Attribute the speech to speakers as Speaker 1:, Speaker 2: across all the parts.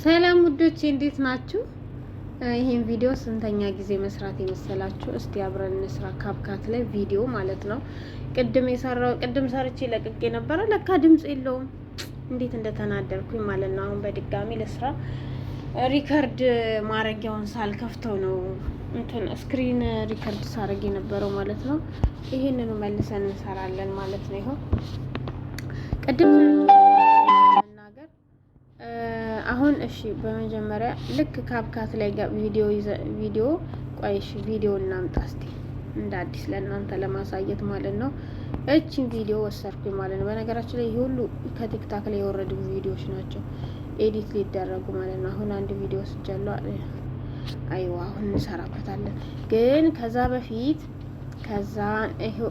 Speaker 1: ሰላም ውዶቼ እንዴት ናችሁ? ይሄን ቪዲዮ ስንተኛ ጊዜ መስራት የመሰላችሁ? እስቲ አብረን እንስራ። CapCut ላይ ቪዲዮ ማለት ነው። ቅድም የሰራው ቅድም ሰርቼ ለቅቄ ነበረ። ለካ ድምጽ የለውም። እንዴት እንደተናደርኩኝ ማለት ነው። አሁን በድጋሚ ልስራ። Record ማድረጊያውን ሳልከፍተው ነው እንትን screen record ሳረግ የነበረው ማለት ነው። ይሄንኑ መልሰን እንሰራለን ማለት ነው። ይኸው ቅድም መናገር አሁን እሺ፣ በመጀመሪያ ልክ CapCut ላይ ቪዲዮ ቪዲዮ ቆይ፣ እሺ፣ ቪዲዮ እናምጣ እስቲ እንደ አዲስ ለእናንተ ለማሳየት ማለት ነው። እቺን ቪዲዮ ወሰድኩኝ ማለት ነው። በነገራችን ላይ ይህ ሁሉ ከ TikTok ላይ የወረዱ ቪዲዮዎች ናቸው፣ edit ሊደረጉ ማለት ነው። አሁን አንድ ቪዲዮ ወስጃለሁ። አይዋ አሁን እንሰራበታለን። ግን ከዛ በፊት ከዛ ይሄው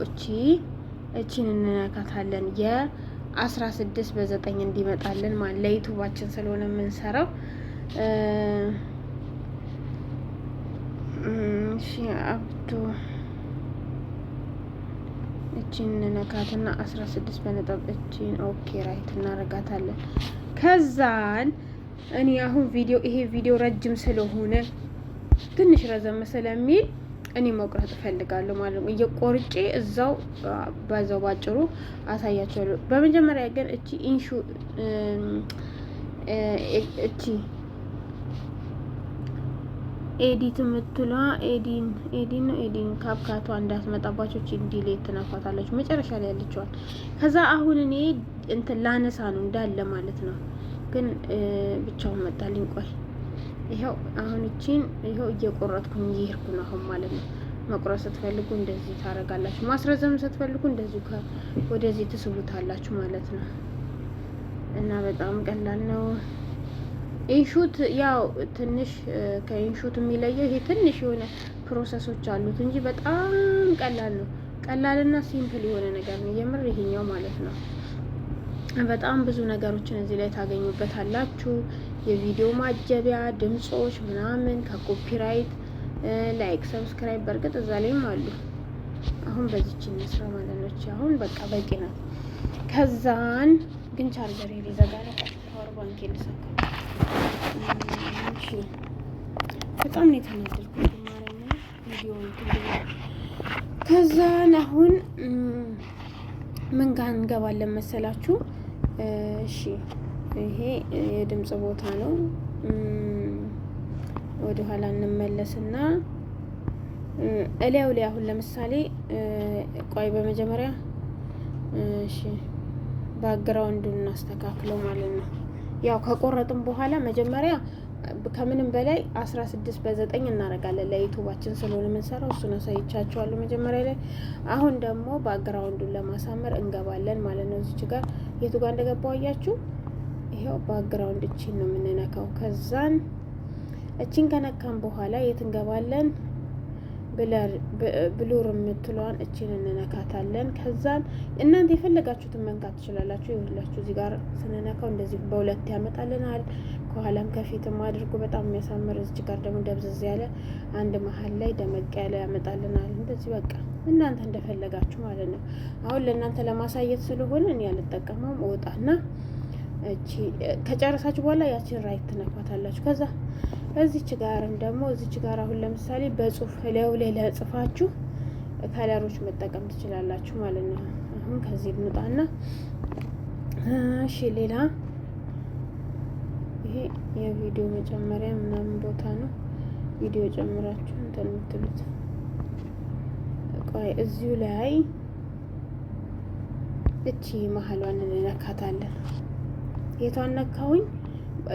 Speaker 1: እቺን እንነካታለን የ16 በ9 እንዲመጣልን ማለት ለ YouTube ኣችን ስለሆነ የምንሰራው። እሺ፣ አብቶ እቺን እንነካትና 16 በነጥብ እቺን okay right እናረጋታለን። ከዛን እኔ አሁን ቪዲዮ ይሄ ቪዲዮ ረጅም ስለሆነ፣ ትንሽ ረዘም ስለሚል እኔ መቁረጥ እፈልጋለሁ ማለት ነው። እየቆርጬ እዛው በዛው ባጭሩ አሳያቸዋለሁ። በመጀመሪያ ግን እቺ InShot እቺ edit የምትሏ ኤዲን ኤዲን ነው ኤዲን CapCut ቷ እንዳትመጣባቸው እቺ delete ትነኳታላችሁ መጨረሻ ላይ ያለችዋል። ከዛ አሁን እኔ እንትን ላነሳ ነው እንዳለ ማለት ነው። ግን ብቻውን መጣልኝ። ቆይ፣ ይኸው አሁን እቺን ይኸው እየቆረጥኩኝ እየሄድኩ ነው አሁን ማለት ነው። መቁረጥ ስትፈልጉ እንደዚህ ታደርጋላችሁ። ማስረዘም ስትፈልጉ እንደዚሁ ወደዚህ ትስቡታላችሁ ማለት ነው። እና በጣም ቀላል ነው። InShot ያው ትንሽ ከ InShot የሚለየው ይሄ ትንሽ የሆነ process ኦች አሉት እንጂ በጣም ቀላል ነው። ቀላልና simple የሆነ ነገር ነው የምር ይሄኛው ማለት ነው። በጣም ብዙ ነገሮችን እዚህ ላይ ታገኙበታላችሁ። የቪዲዮ ማጀቢያ ድምጾች ምናምን ከ copyright፣ like፣ subscribe በእርግጥ እዛ ላይም አሉ። አሁን በዚች እንስራ ማለት ነው። አሁን በቃ በቂ ናት። ከዛን ግን ቻርጀር ሊዘጋ ነው። Power bank ልሰካ። እሺ፣ በጣም ነው የተናደድኩት። ማርያምን ቪዲዮ። ከዛን አሁን ምን ጋር እንገባለን መሰላችሁ? እሺ፣ ይሄ የድምጽ ቦታ ነው። ወደ ኋላ እንመለስና እላዩ ላይ አሁን ለምሳሌ ቆይ በመጀመሪያ እሺ background ኡን እናስተካክለው ማለት ነው። ያው ከቆረጥን በኋላ መጀመሪያ ከምንም በላይ 16 በ9 እናደርጋለን። ለ YouTube ኣችን ስለሆነ የምንሰራው እሱን አሳይቻችኋለሁ መጀመሪያ ላይ። አሁን ደግሞ background ኡን ለማሳመር እንገባለን ማለት ነው። እዚች ጋር የቱ ጋር እንደገባው አያችሁ? ይኸው background እቺን ነው የምንነካው። ከዛን እቺን ከነካን በኋላ የት እንገባለን? Blur የምትለዋን እችን እንነካታለን። ከዛን እናንተ የፈለጋችሁትን መንካት ትችላላችሁ። ይኸውላችሁ እዚህ ጋር ስንነካው እንደዚህ በሁለት ያመጣልናል። ከኋላም ከፊትም አድርጎ በጣም የሚያሳምር፣ እዚህ ጋር ደግሞ ደብዘዝ ያለ አንድ መሀል ላይ ደመቅ ያለ ያመጣልናል። እንደዚህ በቃ እናንተ እንደፈለጋችሁ ማለት ነው። አሁን ለእናንተ ለማሳየት ስለሆነ እኔ ያልጠቀመውም እወጣና እቺ ከጨረሳችሁ በኋላ ያችን right ትነኳታላችሁ። ከዛ እዚች ጋርም ደግሞ እዚች ጋር አሁን ለምሳሌ በጽሁፍ ላዩ ላይ ለጽፋችሁ color ኦች መጠቀም ትችላላችሁ ማለት ነው። አሁን ከዚህ እንውጣና እሺ፣ ሌላ ይሄ የቪዲዮ መጨመሪያ ምናምን ቦታ ነው። ቪዲዮ ጨምራችሁ እንትን የምትሉት። ቆይ፣ እዚሁ ላይ እቺ መሀሏን እንነካታለን። የቷን ነካሁኝ?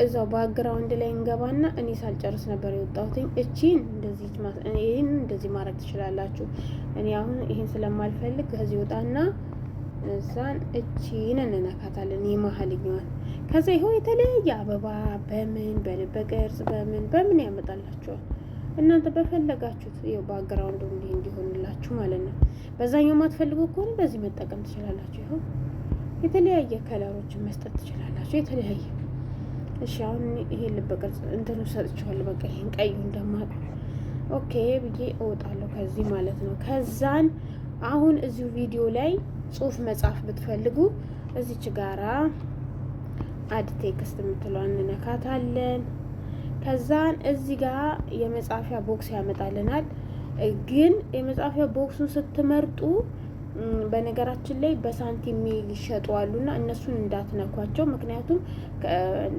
Speaker 1: እዛው background ላይ እንገባና እኔ ሳልጨርስ ነበር የወጣሁትኝ። እቺን እንደዚህ ይህን እንደዚህ ማድረግ ትችላላችሁ። እኔ አሁን ይህን ስለማልፈልግ ከዚህ ወጣና እዛን እቺን እንነካታለን የመሀልኛዋን። ከዛ ይኸው የተለያየ አበባ በምን በልበ ቅርጽ በምን በምን ያመጣላችኋል። እናንተ በፈለጋችሁት ይኸው background ኡ እንዲህ እንዲሆንላችሁ ማለት ነው። በዛኛው ማትፈልጉ ከሆነ በዚህ መጠቀም ትችላላችሁ። ይኸው የተለያየ color ኦችን መስጠት ትችላላችሁ። የተለያየ እሺ፣ አሁን ይሄን ልበ ቅርጽ እንትኑ ሰጥቼዋለሁ። በቃ ይሄን ቀዩን ደማቅ okay ብዬ እወጣለሁ ከዚህ ማለት ነው። ከዛን አሁን እዚሁ ቪዲዮ ላይ ጽሁፍ መጻፍ ብትፈልጉ እዚች ጋራ Add text የምትለዋን እንነካታለን። ከዛን እዚህ ጋር የመጻፊያ box ያመጣልናል። ግን የመጻፊያ box ኡን ስትመርጡ፣ በነገራችን ላይ በሳንቲም የሚሸጡ አሉና እነሱን እንዳትነኳቸው። ምክንያቱም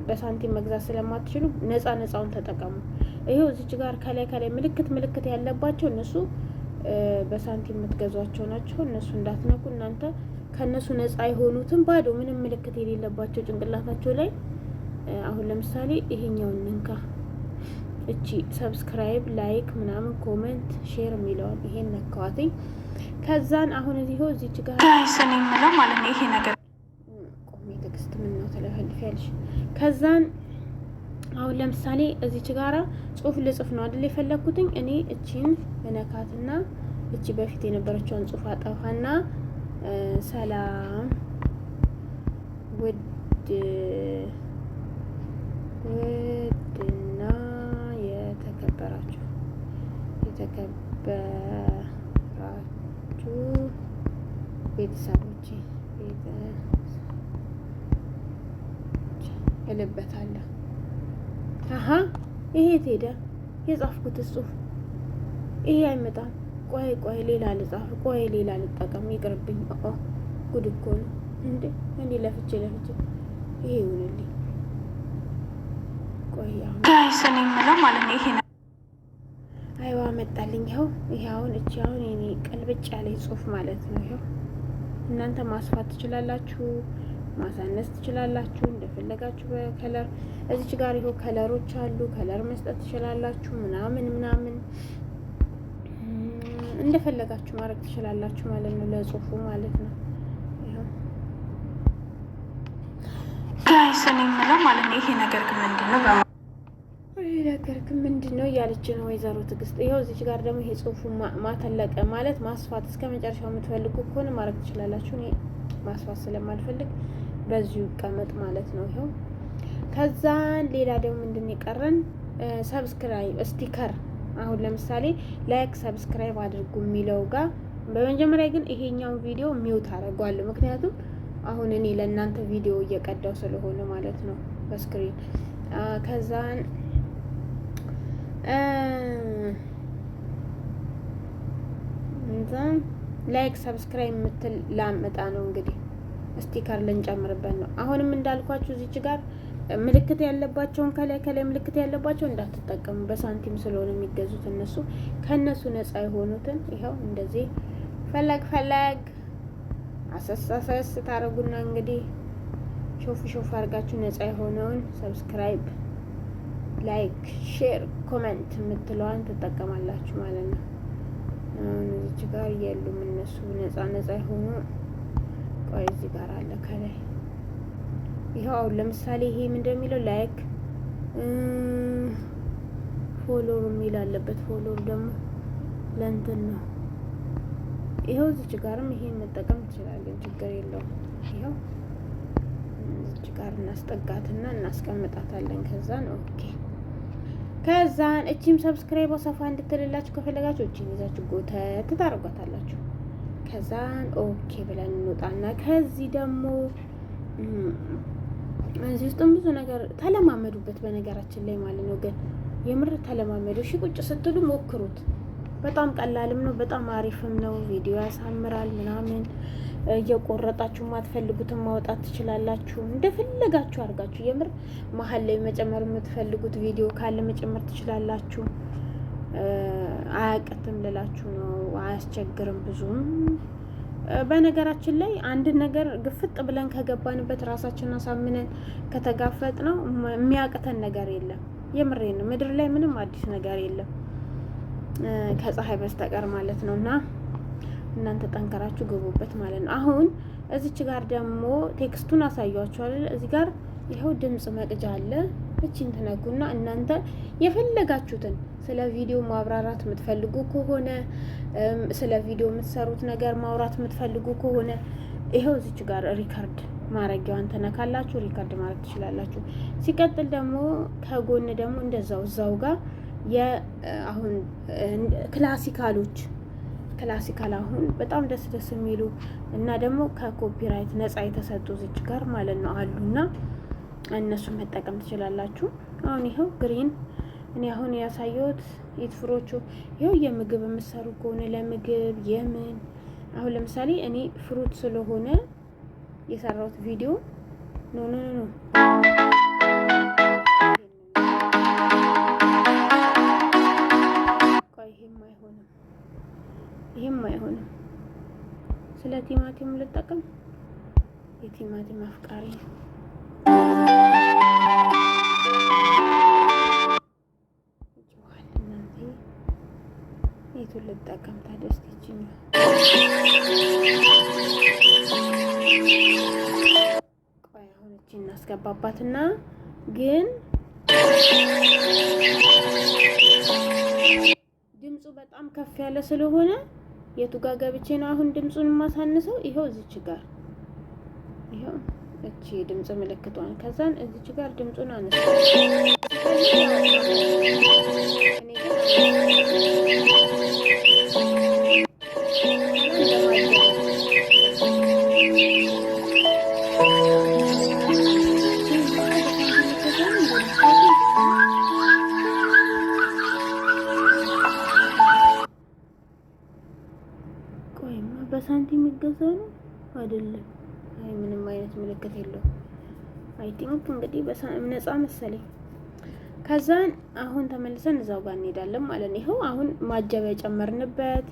Speaker 1: በሳንቲም መግዛት ስለማትችሉ ነፃ ነፃውን ተጠቀሙ። ይሄው እዚች ጋር ከላይ ከላይ ምልክት ምልክት ያለባቸው እነሱ በሳንቲም የምትገዟቸው ናቸው። እነሱ እንዳትነኩ። እናንተ ከእነሱ ነፃ የሆኑትን ባዶ ምንም ምልክት የሌለባቸው ጭንቅላታቸው ላይ፣ አሁን ለምሳሌ ይሄኛውን እንንካ። እቺ subscribe፣ like ምናምን comment፣ share የሚለውን ይሄን ነካዋትኝ። ከዛን አሁን እዚሁ እዚች ጋር
Speaker 2: Guys፣ እኔ የምለው ማለት ነው ይሄ ነገር
Speaker 1: ቆሜ ትዕግስት፣ ምን ነው ትለፈልፊያለሽ? ከዛን አሁን ለምሳሌ እዚች ጋራ ጽሁፍ ልጽፍ ነው አይደል የፈለግኩትኝ። እኔ እቺን እነካትና እቺ በፊት የነበረችውን ጽሁፍ አጠፋና ሰላም ውድና የተከበራችሁ ቤተሰቦቼ እልበታለሁ። አሀ፣ ይሄ የት ሄደ? የጻፍኩት ጽሁፍ ይሄ አይመጣም። ቆይ ቆይ፣ ሌላ ልጻፍ፣ ቆይ ሌላ ልጠቀም፣ ይቅርብኝ። ጉድ እኮ ነው እንዴ! እንዲህ ለፍቼ ለፍቼ ይሄ ይሁንልኝ። ቆይ አሁን
Speaker 2: Guys፣ እኔ የምለው ማለት ነው ይሄ
Speaker 1: አይዋ መጣልኝ። ይኸው ይሄ አሁን እቺ አሁን የኔ ቅልብጭ ያለ ጽሁፍ ማለት ነው። ይኸው እናንተ ማስፋት ትችላላችሁ፣ ማሳነስ ትችላላችሁ እንደፈለጋችሁ በ color። እዚች ጋር ይኸው color ኦች አሉ። Color መስጠት ትችላላችሁ ምናምን ምናምን፣ እንደፈለጋችሁ ማድረግ ትችላላችሁ ማለት ነው፣ ለጽሁፉ ማለት ነው። ይኸው
Speaker 2: Guys፣ እኔ የምለው ማለት ነው ይሄ ነገር ግን ምንድን ነው?
Speaker 1: ይሄ ነገር ግን ምንድን ነው እያለች ነው ወይዘሮ ትዕግስት። ይኸው እዚች ጋር ደግሞ ይሄ ጽሁፉ ማተለቀ ማለት ማስፋት እስከ መጨረሻው የምትፈልጉ ከሆነ ማድረግ ትችላላችሁ። እኔ ማስፋት ስለማልፈልግ በዚሁ ይቀመጥ ማለት ነው። ይኸው ከዛን ሌላ ደግሞ ምንድን የቀረን? Subscribe sticker። አሁን ለምሳሌ like subscribe አድርጉ የሚለው ጋር፣ በመጀመሪያ ግን ይሄኛውን ቪዲዮ mute አደርገዋለሁ። ምክንያቱም አሁን እኔ ለእናንተ ቪዲዮ እየቀዳው ስለሆነ ማለት ነው በ screen። ከዛን እንትን like subscribe የምትል ላመጣ ነው እንግዲህ፣ sticker ልንጨምርበት ነው። አሁንም እንዳልኳችሁ እዚች ጋር ምልክት ያለባቸውን፣ ከላይ ከላይ ምልክት ያለባቸው እንዳትጠቀሙ፣ በሳንቲም ስለሆነ የሚገዙት እነሱ። ከእነሱ ነፃ የሆኑትን ይኸው እንደዚህ ፈለግ ፈለግ አሰስ አሰስ ታደርጉና እንግዲህ ሾፍ ሾፍ አድርጋችሁ ነፃ የሆነውን subscribe፣ like፣ share፣ comment የምትለዋን ትጠቀማላችሁ ማለት ነው። አሁን እዚች ጋር የሉም እነሱ ነፃ ነፃ የሆኑ። ቆይ፣ እዚህ ጋር አለ ከላይ። ይኸው አሁን ለምሳሌ ይሄ ምንድን የሚለው? Like follower የሚል አለበት። Follower ደግሞ ለእንትን ነው። ይኸው እዚች ጋርም ይሄን መጠቀም ትችላለን፣ ችግር የለውም። ይኸው እዚች ጋር እናስጠጋትና እናስቀምጣታለን። ከዛን okay፣ ከዛን እቺም subscribe ሰፋ እንድትልላችሁ ከፈለጋችሁ እቺን ይዛችሁ ጎተት ታደርጓታላችሁ። ከዛን okay ብለን እንወጣና ከዚህ ደግሞ እዚህ ውስጥም ብዙ ነገር ተለማመዱበት፣ በነገራችን ላይ ማለት ነው። ግን የምር ተለማመዱ። እሺ፣ ቁጭ ስትሉ ሞክሩት። በጣም ቀላልም ነው፣ በጣም አሪፍም ነው። ቪዲዮ ያሳምራል ምናምን፣ እየቆረጣችሁ ማትፈልጉትን ማውጣት ትችላላችሁ። እንደፈለጋችሁ አድርጋችሁ የምር መሀል ላይ መጨመር የምትፈልጉት ቪዲዮ ካለ መጨመር ትችላላችሁ። አያቅትም ልላችሁ ነው። አያስቸግርም ብዙም። በነገራችን ላይ አንድ ነገር ግፍጥ ብለን ከገባንበት፣ ራሳችንን አሳምነን ከተጋፈጥነው የሚያቅተን ነገር የለም። የምሬ ነው። ምድር ላይ ምንም አዲስ ነገር የለም ከፀሐይ በስተቀር ማለት ነው። እና እናንተ ጠንከራችሁ ግቡበት ማለት ነው። አሁን እዚች ጋር ደግሞ text ኡን አሳያችኋል። እዚህ ጋር ይኸው ድምጽ መቅጃ አለ። እቺን ትነኩና እናንተ የፈለጋችሁትን ስለ ቪዲዮ ማብራራት የምትፈልጉ ከሆነ፣ ስለ ቪዲዮ የምትሰሩት ነገር ማውራት የምትፈልጉ ከሆነ ይኸው እዚች ጋር record ማድረጊያዋን ትነካላችሁ። Record ማድረግ ትችላላችሁ። ሲቀጥል ደግሞ ከጎን ደግሞ እንደዛው እዛው ጋር የአሁን classical ኦች፣ classical አሁን በጣም ደስ ደስ የሚሉ እና ደግሞ ከ copyright ነፃ የተሰጡ እዚች ጋር ማለት ነው አሉና እነሱን መጠቀም ትችላላችሁ። አሁን ይኸው green እኔ አሁን ያሳየሁት የትፍሮቹ ይኸው የምግብ የምሰሩ ከሆነ ለምግብ የምን አሁን ለምሳሌ እኔ fruit ስለሆነ የሰራሁት ቪዲዮ፣ no, no, no፣ ይሄም አይሆንም፣ ይሄም አይሆንም። ስለ ቲማቲም ልጠቀም። የቲማቲም አፍቃሪ ነው። እናንተ የቱን ልጠቀም ታዲያ? እስኪ ይችኛው፣ ቆይ አሁን እቺ እናስገባባትና ግን ድምፁ በጣም ከፍ ያለ ስለሆነ የቱ ጋር ገብቼ ነው አሁን ድምፁን የማሳንሰው? ይኸው እዚች ጋር፣ ይኸው እቺ ድምፅ ምልክቷን፣ ከዛን እዚች ጋር ድምፁን አነሳ። እኔ ግን ቆይማ በሳንቲም የሚገዛው ነው አይደለም? አይ ምንም አይነት ምልክት የለውም። I think እንግዲህ ነፃ መሰለኝ። ከዛን አሁን ተመልሰን እዛው ጋር እንሄዳለን ማለት ነው። ይኸው አሁን ማጀቢያ ጨመርንበት፣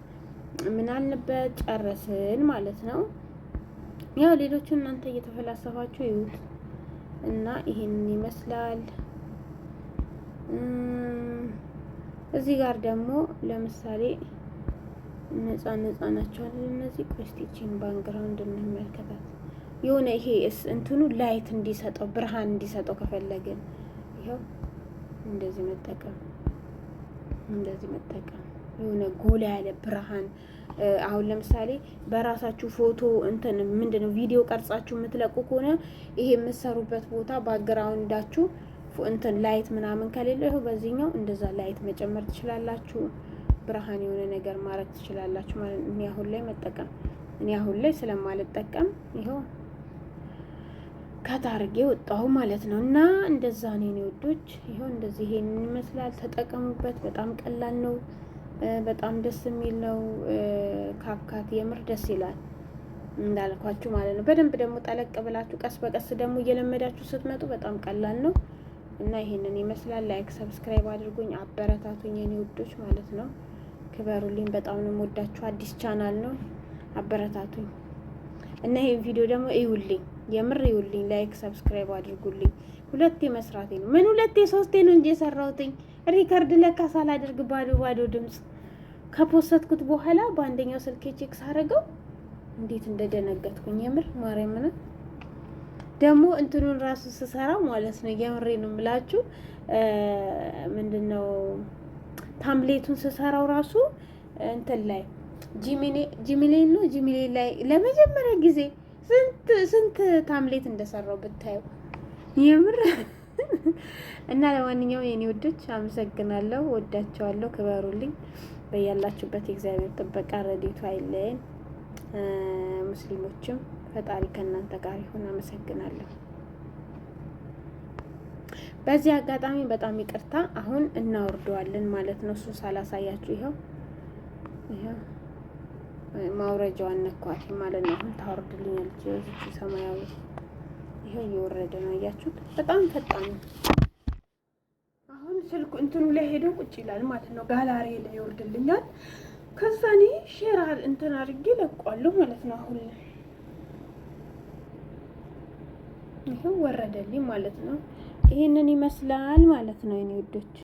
Speaker 1: ምን አልንበት፣ ጨረስን ማለት ነው። ያው ሌሎቹ እናንተ እየተፈላሰፋችሁ ይዩት እና ይሄንን ይመስላል። እዚህ ጋር ደግሞ ለምሳሌ ነፃ ነፃ ናቸው አይደል? እነዚህ ቆይ እስቲ ይቺን background እንመልከታት። የሆነ ይሄ እንትኑ light እንዲሰጠው፣ ብርሃን እንዲሰጠው ከፈለግን ይኸው እንደዚህ መጠቀም፣ እንደዚህ መጠቀም፣ የሆነ ጎላ ያለ ብርሃን። አሁን ለምሳሌ በራሳችሁ ፎቶ እንትን ምንድነው ቪዲዮ ቀርጻችሁ የምትለቁ ከሆነ ይሄ የምትሰሩበት ቦታ background ኣችሁ እንትን light ምናምን ከሌለው ይኸው በዚህኛው እንደዛ light መጨመር ትችላላችሁ። ብርሃን የሆነ ነገር ማድረግ ትችላላችሁ ማለት ነው። እኔ አሁን ላይ ስለማልጠቀም ይኸው cut አርጌ ወጣሁ ማለት ነው። እና እንደዛ ነው የኔ ውዶች፣ ይኸው እንደዚህ ይሄንን ይመስላል። ተጠቀሙበት። በጣም ቀላል ነው። በጣም ደስ የሚል ነው። CapCut የምር ደስ ይላል እንዳልኳችሁ ማለት ነው። በደንብ ደግሞ ጠለቅ ብላችሁ ቀስ በቀስ ደግሞ እየለመዳችሁ ስትመጡ በጣም ቀላል ነው እና ይሄንን ይመስላል። Like፣ subscribe አድርጉኝ፣ አበረታቱኝ የኔ ውዶች ማለት ነው። ክበሩልኝ። በጣም ነው የምወዳችሁ። አዲስ ቻናል ነው፣ አበረታቱኝ እና ይሄን ቪዲዮ ደግሞ እዩልኝ፣ የምር እዩልኝ። Like፣ subscribe አድርጉልኝ። ሁለቴ መስራቴ ነው። ምን ሁለቴ ሶስቴ ነው እንጂ የሰራሁትኝ። Record ለካ ሳላደርግ ባዶ ባዶ ድምፅ ከ post ኩት በኋላ በአንደኛው ስልኬ check ሳረገው እንዴት እንደደነገጥኩኝ የምር ማርያምን። ደግሞ እንትኑን ራሱ ስሰራ ማለት ነው፣ የምሬ ነው የምላችሁ፣ ምንድነው thumbnail ኡን ስሰራው ራሱ እንትን ላይ Gemini ነው፣ Gemini ላይ ለመጀመሪያ ጊዜ ስንት ስንት thumbnail እንደሰራው ብታዩ የምር። እና ለማንኛውም የኔ ውዶች አመሰግናለሁ፣ ወዳቸዋለሁ፣ ክበሩልኝ። በያላችሁበት የእግዚአብሔር ጥበቃ ረድኤቱ አይለየን። ሙስሊሞችም ፈጣሪ ከእናንተ ጋር ይሁን። አመሰግናለሁ። በዚህ አጋጣሚ በጣም ይቅርታ፣ አሁን እናወርደዋለን ማለት ነው። እሱን ሳላሳያችሁ ይኸው ይኸው ማውረጃዋን ነኳት ማለት ነው። አሁን ታወርድልኛለች። የዚች ሰማያዊ ይኸው እየወረደ ነው። አያችሁት? በጣም ፈጣን ነው።
Speaker 2: አሁን ስልኩ እንትኑ ላይ ሄዶ ቁጭ ይላል ማለት ነው። ጋላሪ ላይ ይወርድልኛል። ከዛ እኔ share እንትን አድርጌ ለቋለሁ ማለት ነው። አሁን ይኸው ወረደልኝ ማለት ነው። ይሄንን ይመስላል ማለት ነው የኔ ውዶች።